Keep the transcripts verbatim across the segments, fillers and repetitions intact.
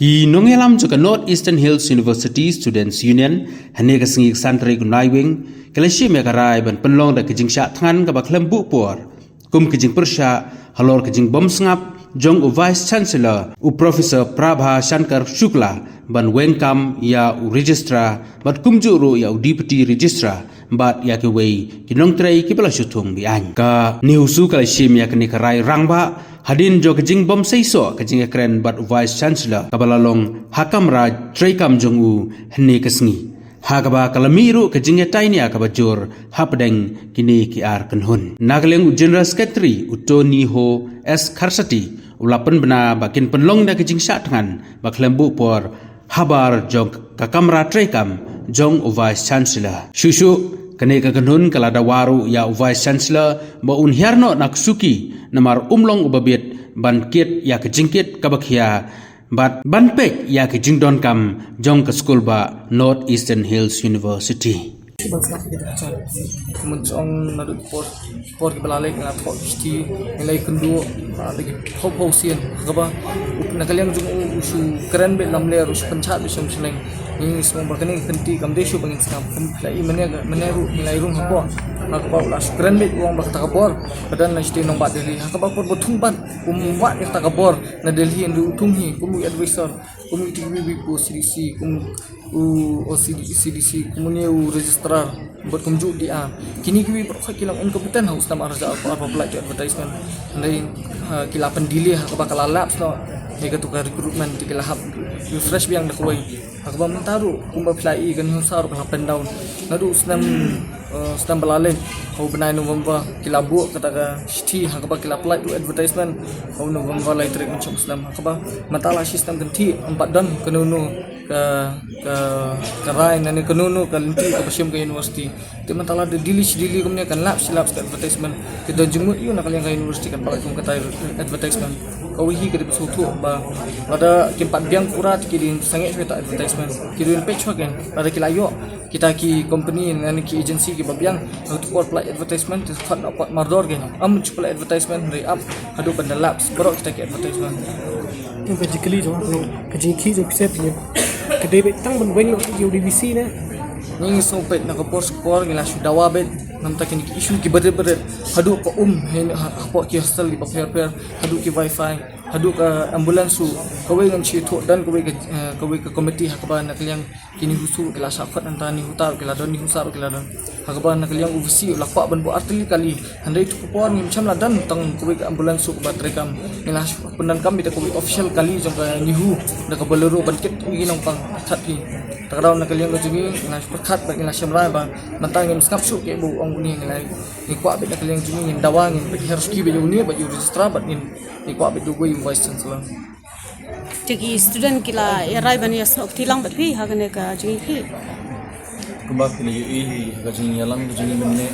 Ki nongïalam jong ka North Eastern Hills University Students Union, hynne ka sngi ka san tarik u Naiwieng, ki la shim ïa ka rai ban pynlong da ka jingshah thngan kaba khlem buh por kum ka jingpyrshah halor ka jingbymsngap jong u Vice Chancellor, u Professor Prabha Shankar Shukla, ban weng kam ïa u Registrar bad kumjuh ruh ïa u Deputy Registrar bad ïa kiwei ki nongtrei kiba la shu thung be-aiñ. Ka NEHUSU ka la shim ïa kane ka rai rangbah hadien jong ka jingbymseisoh ka jingïakren bad u Vice Chancellor kaba la long ha kamra treikam jong u hynne ka sngi, ha kaba ka la mih ruh ka jingïatainia kaba jur hapdeng kine ki ar kynhun. Na ka liang u General Secretary, u Tony Ho S Kharsati, u la pynbna ba kin pynlong da ka jingshah thngan ba khlem buh por habar jong ka kamra treikam jong u Vice Chancellor. Shuh shuh, kane ka kynhun ka la dawa ruh ïa u Vice Chancellor ba un hiar noh na ka suki namar um long uba bit ban kit ïa ka jingkit kaba khia bad ban peit ïa ka jingdonkam jong ka skulbah North Eastern Hills University. Ban sngap ïa ka jingshah. Kumba jong naduh por, por kiba la leit nga la thoh shithi, nga la ïakynduh, ah, da ki phew phew sien. Haba na ka liang jong u, u shu kren beit lamler, u shu pynshad beit shong shneng. Ngi sngew ba kane ka kynti kam dei shuh ba ngin sngap. Kum phi la i mynne, mynne ruh ngi la ïarung hapoh. Haba u la shu kren beit u ong ba kata ka bor ka don na shnong ba Delhi. Haba por ba thung ban um wad ïa kata ka bor na Delhi, ynda u thung hi kum u advisor, kum u T V B, kum u C D C, kum u C D C, kum une u registrar, bad kumjuh D R. Kine kiwei baroh ki long incompetent ha u snem ar hajar arphew arphew, pynlait advertisement. Hynrei, ha, ki la pyndelay, ha kaba ka la lapse noh ïa kato ka recruitment, te ki la hap refresh biang da kawei. Ha kaba mynta ruh kumba phi la i ka NEHUSA ruh ka la pyndown. Naduh u snem, eh, snem ba la leit, ha u bnai November ki la buh kata ka shithi, ha kaba ki la pynlait u advertisement ha u November lai tarik mynshwa u snem. Ha kaba mynta la shi snem kynthih, ym pat don kano kano ka, ka, ka rai ne kano kano ka lynti kaba shim ka university. Te mynta la da delay shi delay kumne, kan lapse shi lapse ka advertisement. Te don jingmut ïa u na ka liang ka university kan pynlait kum kata advertisement. Kawei hi ka dei ban sngewthuh ba lada kim pat biang pura te ki dei ban sangeh shuwa ïa kata advertisement. Ki dei ban peit shuwa kein lada ki la ïoh kita ki company ne ki agency kiba biang ha kato ka por pynlait advertisement, te khot na khot mardor kein. Ym shu pynlait advertisement hynrei ap haduh ban da lapse baroh kita ki advertisement. Ïa ka jingkylli jong nga, ka jingkhih jong phi, phi, ka dei beit tang ban weng noh ïa u D V C ne? Ngi, ngi sngew peit na ka por sha ka por ngi la shu dawa beit namar kine ki issue kiba rit ba rit, haduh ka um, ha, hapoh ki hostel kiba pher pher, haduh ki wifi, haduh ka ambulance ruh. Kawei ngan shu ïathuh, don kawei ka, eh, kawei ka committee ha kaba na ka liang ki NEHUSU ki la shah khot, nangta NEHUTA ruh ki la don, NEHUSA ruh ki la don. Ha kaba na ka liang u V C u la kwah ban buh artylli kali. Hynrei to ka por ngim shym la don tang kawei ka ambulance ruh kaba treikam. Ngi la shu pyndonkam beit da kawei official kali jong ka NEHU da ka Bolero ban kit ïa ki nongpang. Kata hi. Te ka daw na ka liang ka jong ngi, ngi la shu pyrkhat bad ngi la shem rai ba mynta ngim sngap shuh kaei ba u ong une, ngi la, ngi kwah beit na ka liang jong ngi, ngin dawa, ngin pynhiar suki beit ïa une bad ïa u registrar bad ngin, ngi kwah beit da uwei u vice chancellor. Te ki student ki la ïa rai ban ïasnoh kti lang bad phi ha kane ka jingïakhih. Kumba phi la ïohi hi ha ka jingïalang ka jong ngi mynne,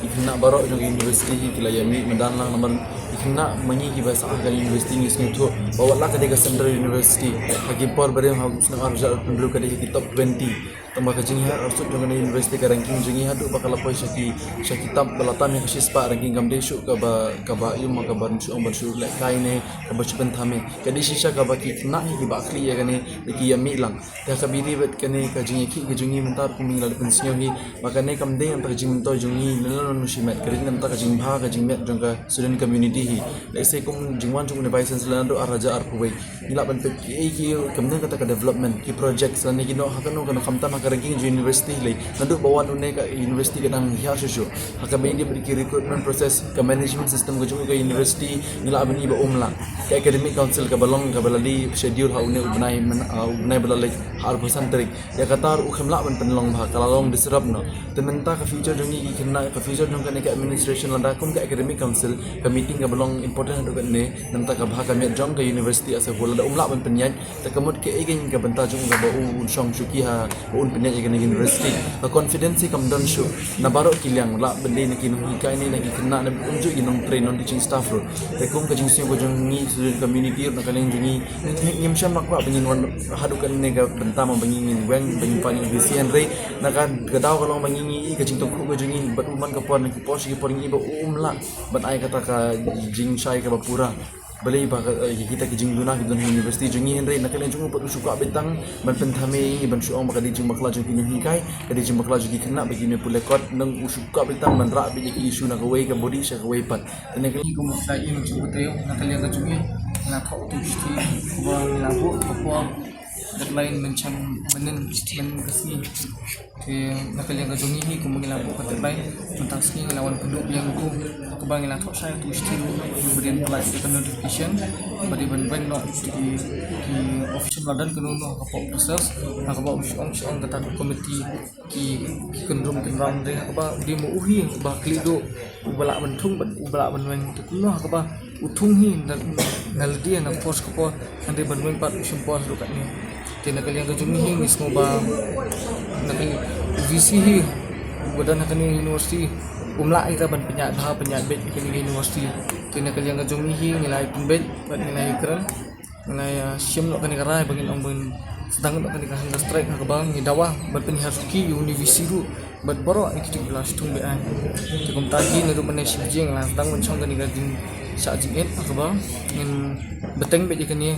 ki khynnah baroh jong ka university hi ki la ïa mih madan lang namar ki khynnah ma ngi kiba sah ha ka university ngi sngewthuh ba wat la ka dei ka central university, ha ki por barim ha u snem ar hajar arphew hynriew ka dei ha ki top twenty. Tangba ka jinghiar arsut jong kane university, ka ranking jong ngi haduh ba ka la poi sha ki, sha ki top ba la tam ïa ka shispah, ranking kam dei shuh kaba, kaba ïum ma kaba shu ong ban shu lehkai ne kaba shu pynthame. Ka dei shisha kaba ki khynnah hi kiba khlieh ïa kane, da ki ïa mih lang. Te ha kaba ïadei bad kane ka jingïakhih ka jong ngi mynta ruh kumba ngi la dep pynsngew hi ba kane kam dei namar ka jingmyntoi jong ngi lano lano shimet, ka dei namar ka jingbha ka jingmiat jong ka student community hi. Lehse kum jingwan jong une vice chancellor naduh ar hajar arphew wei. Ngi lah ban peit kiei kiei, kam dei kata ka development, ki projects lane ki noh ha kano kano, khamtam ha ka ranking jong university hi lei. Naduh ba wan une ka university ka dang hiar shuh shuh. Ha kaba ïadei bad ki recruitment process, ka management system ka jong ka university ngi lah ban i ba um lah. Ka academic council kaba long kaba la dei schedule ha une u bnai, ah, u bnai ba la leit ha arphew san tarik. Ïa kata ruh kam lah ban pynlong bha, ka la long disrupt noh. Te mynta ka future jong ngi ki khynnah, ka future jong kane ka administration lada kum ka academic council, ka meeting kaba long important haduh katne, namar ka bha ka miat jong ka university as a whole lada um lah ban pynïaid, te ka mut kaei ka bynta jong u ba un shong shuki ha, ba un pynïaid ïa kane ka university. Ka confidence hi kam don shuh na baroh ki liang, lah ban dei na ki nonghikai ne na ki khynnah ne kumjuh ki nongtrei, non-teaching staff ruh. Te kum ka jingsngew ka jong ngi student community ruh na ka liang jong ngi, ngi, ngim shym la kwah ba ngin wan haduh kane ka bynta ma ba ngin weng, ba ngin pan ïa ka V C, hynrei na ka, ka daw ka long ba ngi, ngi i ka jingthoh ka jong ngi bad u man ka por na ki por sha ki por ngi i ba um lah ban ai kata ka jingshai kaba pura. Balei ba ka, eh, kita ki jingduna ki don ha university jong ngi, hynrei na ka liang jong u pat u shu kwah beit tang ban pynthame ïa ngi, ban shu ong ba ka dei jingbakla jong ki nonghikai, ka dei jingbakla jong ki khynnah ba ki mih pule kot, nang u shu kwah beit tang ban rah beit ïa ki issue na kawei ka body sha kawei pat. Te na ka liang kum u khynnah ïing jong u taïew, na ka liang ka jong ngi, ngi la thoh u shithi uba ngi la buh ka por deadline mynshem mynnin, mynnin ka sngi. Te na ka liang ka jong ngi hi, kumba ngi la buh ka deadline, mynta ka sngi ngi la wan pynduh biang ïa u, kaba ngi la thoh shai ïa u shithi ruh, ba dei ban pynlait ïa ka notification, ba dei ban weng noh ïa ki, ki official, la don kano kano ha ka pop process, ha kaba u shu ong, shu ong kata ka committee, ki, ki kynrum kynram de, ha kaba u dei ma u hi uba khlieh duh, uba lah ban thung bad uba lah ban weng. Te kumno ha kaba u thung hi na, na lade na por sha ka por, hynrei ban weng pat u shim por haduh katne. Te na ka liang ka jong ngi hi, ngi sngew ba na ka liang u V C hi uba don ha kane ka university um lah ïa ka ban pynïaid bha, pynïaid beit ïa kane ka university. Te na ka liang ka jong ngi hi, ngi la ïa pynbeit bad ngi la ïa kren. Ngi la ïa shim noh kane ka rai ba ngin ong ban sdang noh kane ka hunger strike, ha kaba ngi dawa ban pynhiar suki ïa une u V C ruh bad baroh ïa kito kiba la shu thung beit ai. Te kumta hi, naduh mynne shi baje ngi la sdang ban shong kane ka jingshah jingit, ha kaba ngin bteng beit ïa kane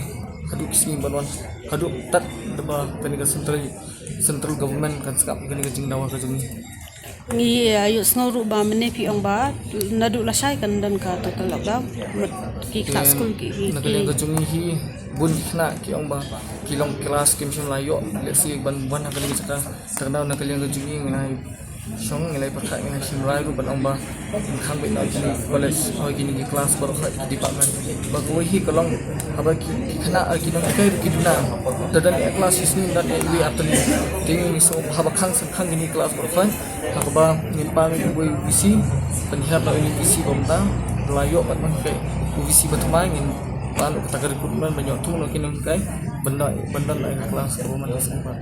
haduh ki sngi ban wan, haduh tat da ba kane ka central, central government kan sngap ïa kane ka jingdawa ka jong ngi. Ngi, ah, ïohsngew ruh ba mynne phi ong ba naduh lashai kan don ka total lockdown. Mut ki class school ki, ki, na ka liang ka jong ngi hi, bun ki khynnah ki ong ba ki long class kim shym la ïoh, let's say ban wan ha kane ka jaka. Te na ka liang ka jong ngi, ngi la shong, ngi la pyrkhat, ngi la shim rai ruh ban ong ba ngin khang beit noh ïa kine ki college, oi, kine ki class baroh, ki department. Ba kawei hi ka long haba ki, ki khynnah, ki nonghikai ruh ki duna. Te don ïa class shisien, don ïa iwei ar tylli. Te ngi sngew haba khang, sa khang kine ki class baroh. Ha kaba ngin pang ïa uwei u V C, pynhiar noh ïa u V C ba mynta, la ïoh pat ban peit u V C ba thymmai, ngin pang noh kata ka recruitment ban ïoh thung noh ki nonghikai ban da, ban da ïa ka class kaba mynta sngewbha.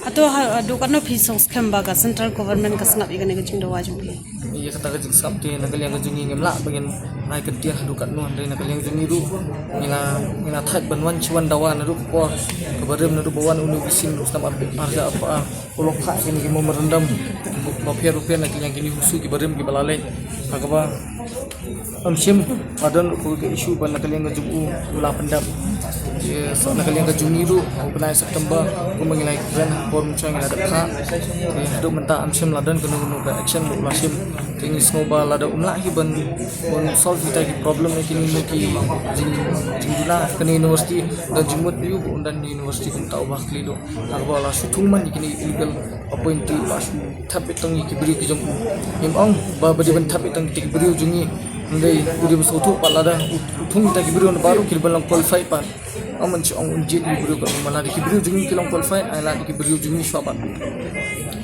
Hato ha, haduh katno phi sngewskhem ba ka central government ka sngap ïa kane ka jingdawa jong phi? Ïa kata ka jingsngap te na ka liang ka jong ngi ngim lah ba ngin ai kyntien haduh katno, hynrei na ka liang jong ngi ruh ngi la, ngi la thait ban wan shi wan dawa naduh ka por kaba rim, naduh ba wan une u V C naduh snem ar, ar hajar arphew ar. U la phah kine ki memorandum bapher bapher na ka liang kine ki husu kiba rim kiba la leit. Ha kaba ym shym la don ruh ka issue ba na ka liang ka jong u u la pyndep. Te sa na ka liang ka jong ngi ruh, u bnai September kumba ngi la kren ha por mynshwa ngi la dep phah. Te haduh mynta ym shym la don kano kano ka action ba u la shim. Te ngi sngew ba lada um lah hi ban, ban solve kita ki problem na kine ki jing, jingduna kane university, don jingmut ïa u ba un don university kumta uba khlieh duh. Ha kaba la shu thung man ïa kine illegal appointee, la shu thep beit tang ïa ki briew ki jong u. Ngim ong ba ba dei ban thep beit tang ïa ki briew jong ngi. Hynrei u dei ban sngewthuh pat lada u, u thung ïa ki briew na baroh ki dei ban long qualified pat. Ym ban shu ong un jied ïa ki briew ka, ma lada ki briew jong ngi ki long qualified, ai lada ki briew jong ngi shuwa pat.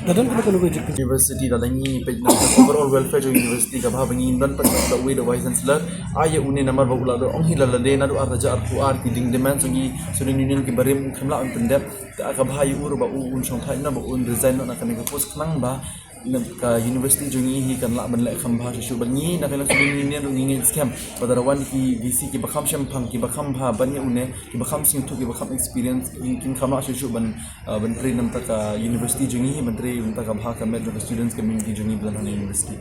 Lada ngi peit na ka university, lada ngi peit na ka overall welfare jong university, kaba haba ngi don pat da uwei da u vice chancellor, ai ïa une namar ba u la da ong hi la lade naduh ar hajar arphew ar ki jingdemand jong ngi, student union kiba rim, u khlem lah ban pyndep. Te ka bha ïa u ruh ba u un shongthait noh, ba un resign noh na kane ka post, khnang ba na ka university jong ngi hi kan lah ban leh kham bha shuh shuh. Bad ngi na ka university ngi, ngi ruh ngi ngeit skhem ba lada wan ki V C kiba kham shemphang, kiba kham bha ban ïa une, kiba kham sngewthuh, kiba kham experience, kin, kin kham lah shuh shuh ban, ah, ban trei na ka bynta ka university jong ngi hi, ban trei na ka bynta ka bha ka met jong ka students community jong ngi ba don ha university.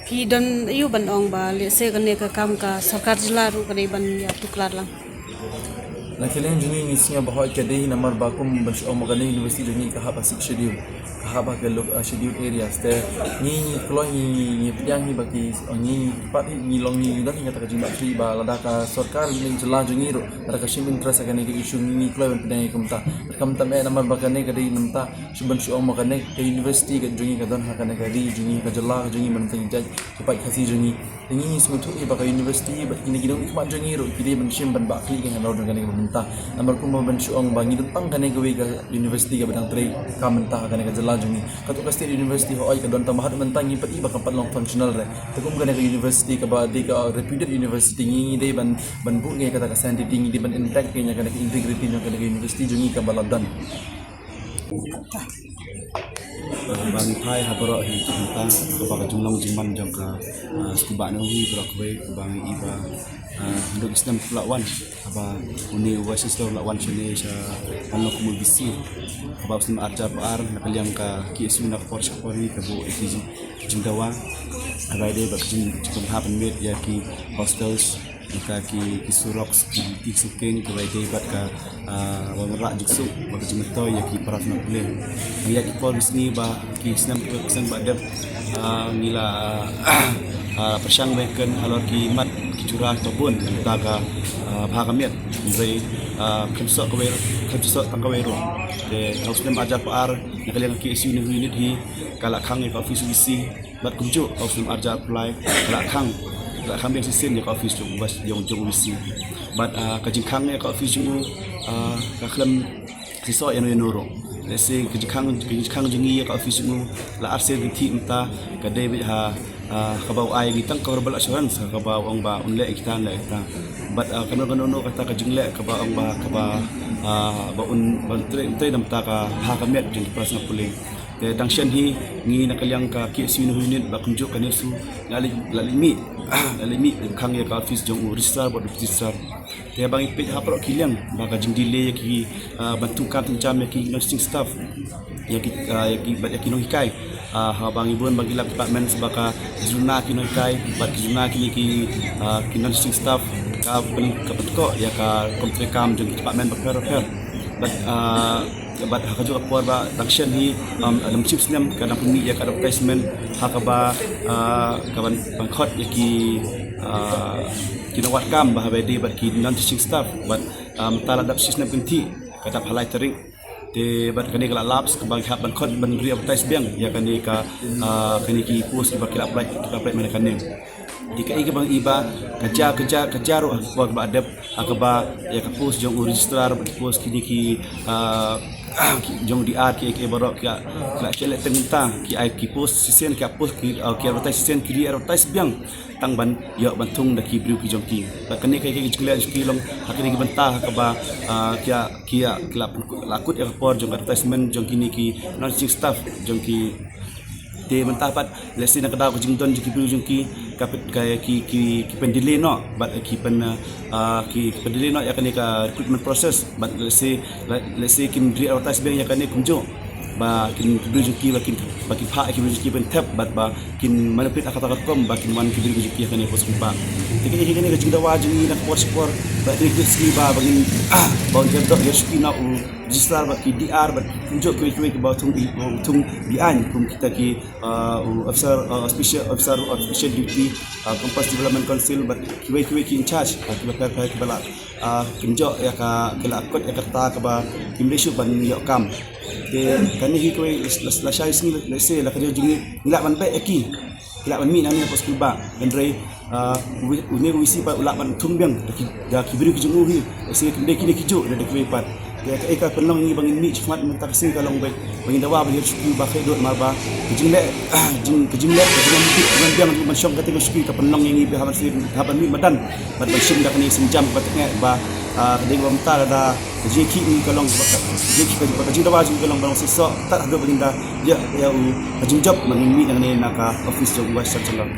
Phi don aiu ban ong ba lehse kane ka kam ka sorkar jylla ruh ka dei ban ïa tuklar lang? Na ka liang jong ngi ngi sngew ba hooid ka dei hi, namar ba kum ban shu ong ba kane university jong ngi ka hap ha Sixth Schedule, ka hap ha ka lo-, ah, scheduled areas. Te ngi, ngi kloi, ngi, ngi, ngi pdiang hi ba ki, ngi, ngi pat hi ngi long, ngi don hi kata ka jingbakla ba lada ka sorkar jylla jong ngi ruh lada ka shim interest ha kane ka issue, ngi, ngi kloi ban pdiang hi kumta. Kumta me namar ba kane ka dei namar ta shu ban shu ong ba kane ka university ka jong ngi ka don ha kane ka ri jong ngi, ka jylla ka jong ngi, ban tang jait ki paid Khasi jong ngi. Te ngi ngi sngewthuh ïa ba ka university bad kine ki nongmihkhmat jong ngi ruh ki dei ban shim ban bah khlieh ka hynriew jong kane ka bynta. Namar kumba ban shu ong ba ngi don tang kane kawei ka university kaba dang trei ka mynta ha kane ka jylla jong ngi. Katto ka state university hooid ka don, tang ba haduh mynta ngi pat i ba ka pat long functional re. Te kum kane ka university kaba dei ka reputed university, ngi ngi dei ban, ban buh ngi kata ka sanctity, ngi dei ban intact ïa kane ka integrity jong kane ka university jong ngi kaba la don. Ba ngi phai ha baroh hi ki bynta, kaba ka jinglong jingman jong ka, ah, sku ba nong hi baroh kawei, kaba ngi i ba, ah, haduh ki snem la wan, kaba une u vice chancellor la wan shane sha ban long kum u V C, kaba u snem ar hajar arphew ar, na ka liang ka K S U na ka por sha ka por hi ka buh ïa ki jing, jingdawa, kaba dei ba ka jing, jingpynhap pynmih ïa ki hostels, Kita ki ki surok ki ki suking ki bai dei bad ka ah, ba mrah jingsuk ba ka jingmyntoi ïa ki para sngewbha pule. Ngi ïa ki por ki sngi ba ki snem ki snem ba dep ah, ngi la ah, pyrshang ba kan halor ki mat ki jura ki tabun ta ka ah, bha ka miat. Ngi ah, khlem soh ka wei khlem soh tang ka wei ruh. Te ha u snem arhajar arphew ar na ka liang ka K S U New Unit hi ka la khang ïa ka office U V C. Bad kumjuh ha u snem arhajar arphew lai ka la khang ka la khang biang shisien ïa ka office jong u bas jong jong U V C. Bad ah, ka jingkhang ïa ka office jong u ah, ka khlem sisoh ïano ïano ruh. Lehse ka jingkhang ka jingkhang jong ngi ïa ka office jong u la arsien kynthih mynta ka dei beit ha ah, kaba u ai ngi tang ka verbal assurance kaba u ong ba un leh kita un leh kita. Bad ah, kano kano kata ka jingleh kaba ong ba kaba ah, ba un ba un trei un trei da mynta ka bha ka miat jong ki para sngewbha pule. Te dang shen hi ngi na ka liang ka K S U New Unit ba kumjuh ka NESU la leit la leit mih la leit mih khang ïa ka office jong u registrar bad u registrar. Te ba ngi peit ha baroh ki liang ba ka jingdelay ïa ki ah, ban thung kam thung jam ïa ki non-teaching staff ïa ki ah, ïa ki bad ïa ki nonghikai. Ah, ha ba ngi bun ba ngi lap departments ba ka juna ki nonghikai bad ki juna kine ki ah, ki non-teaching staff ka pyn ka pynkoh ïa ka rukom trei kam jong ki department bapher bapher. Bad ah, bad ha kajuh ka por ba dang shen hi um, lem shipsnem ka dang pynmih ïa ka advertisement ha kaba ah, ka ban ban khot ïa ki ah, ki nongwad kam ba haba dei bad ki non-teaching staff bad ah, mynta la dap shipsnem kynthih ka dap ha lai tarik. Te bad kane ka la lapse kaba ngi hap ban khot ban re-advertise biang ïa kane ka ah, kane ki post kiba ki la apply ki la apply mynne kane. Te kaei kaba ngi i ba ka ja ka ja ka ja ruh ha ka por kaba dep ha kaba ïa ka post jong u registrar bad ki post kine ki ah, ki jong u D R ki ki baroh ki la ki la shet leh teng mynta ki ai ki post shisien ki post ki ah, ki advertise shisien ki re-advertise biang tang ban ïoh ban thung da ki briew ki jong ki. Bad kane kaei kaei ki jingleh jong ki long ha kine ki bynta ha kaba ah, ki ïa ki ïa ki la pynkut la kut ïa ka por jong ka advertisement jong kine ki non-teaching staff jong ki. Te mynta pat lehse na ka daw ka jingdon jong ki briew jong ki ka pyn ka ki ki ki pyndelay noh bad ki pyn ah, ki ki pyndelay noh ïa kane ka recruitment process bad lehse lehse kin re-advertise biang ïa kane kumjuh ba kin ki briew jong ki ba kin ba kin phah ïa ki briew jong ki ban thep bad ba kin manipulate ha kata ka rukom ba kin wan ki briew jong ki ha kane ka post kumba. Te kane kane ka jingdawa jong ngi na ka por sha ka por ba kane ka sngi ba ba ngin ah, ba ngin ïa doh ïa shuki na u registrar bad ki D R bad kumjuh kiwei kiwei kiba thung i ba thung behind kum kita ki ah, u officer ah, special officer of special duty ah, campus development council bad kiwei kiwei ki in charge ah, kiba pher pher kiba la ah, kim joh ïa ka ki la kot ïa kata kaba kim dei shuh ban ïoh kam. Te kane hi kiwei la la shai sngi lehse la ka jong jong ngi ngi lah ban beh ïa ki. Ki lah ban mih nangne ha post kumba hynrei ah, u ne u V C pat u lah ban thung biang da ki da ki briew ki jong u hi. Lehse kim dei kine ki juh da kiwei pat. Te kaei ka pynlong ngi ba ngin mih shakhmat mynta ka sngi ka long ba ba ngin dawa ba ngin shuki ba khlem dud namar ba ka jingleh jing ka jingleh ka jingleh mih ka jingleh biang ban shong ka te ka shuki ka pynlong ïa ngi ba haba sien haba mih madan bad ban shim da kane ka sienjam ba tngeh ba ah, ka dei ba mynta da ka jingkhih ngi ka long ba ka jingkhih ba ka jingdawa jong ngi ka long ba long shisha tad haduh ba ngin da ïa ïa u ka jingjop ba ngin mih da kane na ka office jong u Vice Chancellor.